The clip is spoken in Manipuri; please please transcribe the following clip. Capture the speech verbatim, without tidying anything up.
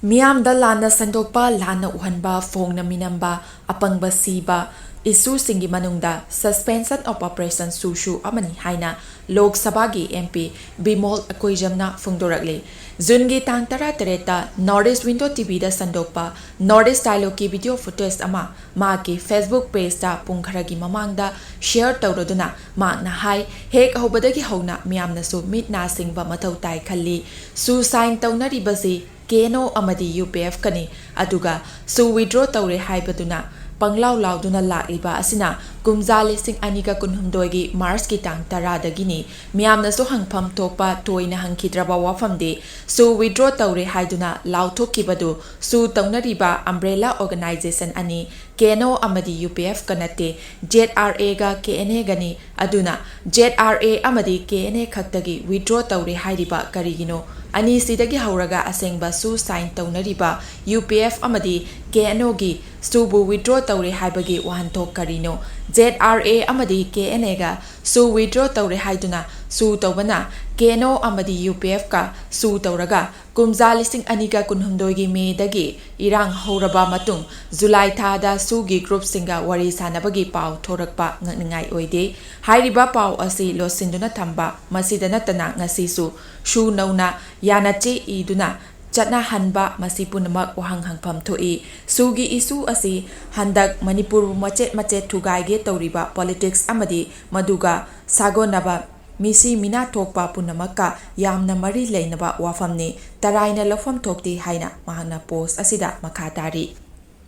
ꯃꯤꯌꯥꯝꯗ ꯂꯥꯟꯅ ꯁꯟꯗꯣꯛꯄ, ꯂꯥꯟꯅ ꯎꯍꯟꯕ, ꯐꯣꯡꯅ ꯃꯤꯅꯝꯕ, ꯑꯄꯪꯕ ꯁꯤꯕ ꯏꯁꯨꯁꯤꯡꯒꯤ ꯃꯅꯨꯡꯗ suspension of operation ꯁꯨꯁꯨ ꯑꯃꯅꯤ ꯍꯥꯏꯅ ꯂꯣꯛ ꯁꯚꯥꯒꯤ M P ꯕꯤꯃꯣꯜ ꯑꯀꯣꯏꯖꯝꯅ ꯐꯣꯡꯗꯣꯔꯛꯂꯤ꯫ ꯖꯨꯟꯒꯤ ꯇꯥꯡ ꯇꯔꯥꯇꯔꯦꯠꯇ North East Window T Vꯗ ꯁꯟꯗꯣꯛꯄ North East Dialogueꯀꯤ video footage ꯑꯃ ꯃꯍꯥꯛꯀꯤ Facebook pageꯇ ꯄꯨꯡ ꯈꯔꯒꯤ ꯃꯃꯥꯡꯗ share ꯇꯧꯔꯗꯨꯅ ꯃꯍꯥꯛꯅ ꯍꯥꯏ, ꯍꯦꯛ ꯍꯧꯕꯗꯒꯤ ꯍꯧꯅ ꯃꯤꯌꯥꯝꯅꯁꯨ ꯃꯤꯠ ꯅꯥ ꯁꯤꯡꯕ ꯃꯊꯧ ꯇꯥꯏ ꯈꯜꯂꯤ꯫ ꯁꯨ sign ꯇꯧꯅꯔꯤꯕꯁꯤ KNO ꯑꯃꯗꯤ UPFꯀꯅꯤ, ꯑꯗꯨꯒ ꯁꯨ withdraw ꯇꯧꯔꯦ ꯍꯥꯏꯕꯗꯨꯅ ꯄꯪꯂꯥꯎ ꯂꯥꯎꯗꯨꯅ ꯂꯥꯛꯂꯤꯕ ꯑꯁꯤꯅ ꯀꯨꯝꯖꯥ ꯂꯤꯁꯤꯡ ꯑꯅꯤꯒ ꯀꯨꯟꯍꯨꯝꯗꯣꯏꯒꯤ Marchꯀꯤ ꯇꯥꯡ ꯇꯔꯥꯗꯒꯤꯅꯤ꯫ ꯃꯤꯌꯥꯝꯅꯁꯨ ꯍꯪꯐꯝ ꯊꯣꯛꯄ ꯇꯣꯏꯅ ꯍꯪꯈꯤꯗ꯭ꯔꯕ ꯋꯥꯐꯝꯗꯤ, ꯁꯨ withdraw ꯇꯧꯔꯦ ꯍꯥꯏꯗꯨꯅ ꯂꯥꯎꯊꯣꯛꯈꯤꯕꯗꯨ ꯁꯨ ꯇꯧꯅꯔꯤꯕ umbrella organization ꯑꯅꯤ, KNO ꯑꯃꯗꯤ UPFꯀ ꯅꯠꯇꯦ, ZRAꯒ KNAꯒꯅꯤ꯫ ꯑꯗꯨꯅ ZRA ꯑꯃꯗꯤ KNA ꯈꯛꯇꯒꯤ withdraw ꯇꯧꯔꯦ ꯍꯥꯏꯔꯤꯕ ꯀꯔꯤꯒꯤꯅꯣ? ꯑꯅꯤꯁꯤꯗꯒꯤ ꯍꯧꯔꯒ ꯑꯁꯦꯡꯕ ꯁꯨ sign ꯇꯧꯅꯔꯤꯕ UPF ꯑꯃꯗꯤ KNOꯒꯤ ꯁꯨꯕꯨ withdraw ꯇꯧꯔꯦ ꯍꯥꯏꯕꯒꯤ ꯋꯥꯍꯟꯊꯣꯛ ꯀꯔꯤꯅꯣ? ZRA ꯑꯃꯗꯤ KNAꯒ ꯁꯨ withdraw ꯇꯧꯔꯦ ꯍꯥꯏꯗꯨꯅ ꯁꯨ ꯇꯧꯕꯅ KNO ꯑꯃꯗꯤ UPFꯀ ꯁꯨ ꯇꯧꯔꯒ ꯀꯨꯝꯖꯥ ꯂꯤꯁꯤꯡ ꯑꯅꯤꯒ ꯀꯨꯟꯍꯨꯝꯗꯣꯏꯒꯤ Mayꯗꯒꯤ ꯏꯔꯥꯡ ꯍꯧꯔꯕ ꯃꯇꯨꯡ July ꯊꯥꯗ ꯁꯨꯒꯤ groupꯁꯤꯡꯒ ꯋꯥꯔꯤ ꯁꯥꯟꯅꯕꯒꯤ ꯄꯥꯎ ꯊꯣꯔꯛꯄ ꯉꯛꯅꯤꯡꯉꯥꯏ ꯑꯣꯏꯗꯦ꯫ ꯍꯥꯏꯔꯤꯕ ꯄꯥꯎ ꯑꯁꯤ ꯂꯣꯠꯁꯤꯟꯗꯨꯅ ꯊꯝꯕ, ꯃꯁꯤꯗ ꯅꯠꯇꯅ ꯉꯁꯤꯁꯨ ꯁꯨ ꯅꯧꯅ ꯌꯥꯅꯆꯦ ꯏꯗꯨꯅ ꯆꯠꯅꯍꯟꯕ, ꯃꯁꯤ ꯄꯨꯝꯅꯃꯛ ꯋꯥꯍꯪ ꯍꯪꯐꯝ ꯊꯣꯛꯏ꯫ ꯁꯨꯒꯤ issue ꯑꯁꯤ ꯍꯟꯗꯛ ꯃꯅꯤꯄꯨꯔꯕꯨ ꯃꯆꯦꯠ ꯃꯆꯦꯠ ꯊꯨꯒꯥꯏꯒꯦ ꯇꯧꯔꯤꯕ politics ꯑꯃꯗꯤ ꯃꯗꯨꯒ ꯁꯥꯒꯣꯟꯅꯕ ꯃꯤꯁꯤ ꯃꯤꯅꯥ ꯊꯣꯛꯄ ꯄꯨꯝꯅꯃꯛꯀ ꯌꯥꯝꯅ ꯃꯔꯤ ꯂꯩꯅꯕ ꯋꯥꯐꯝꯅꯤ, ꯇꯔꯥꯏꯅ ꯂꯧꯐꯝ ꯊꯣꯛꯇꯦ ꯍꯥꯏꯅ ꯃꯍꯥꯛꯅ post ꯑꯁꯤꯗ ꯃꯈꯥ ꯇꯥꯔꯤ꯫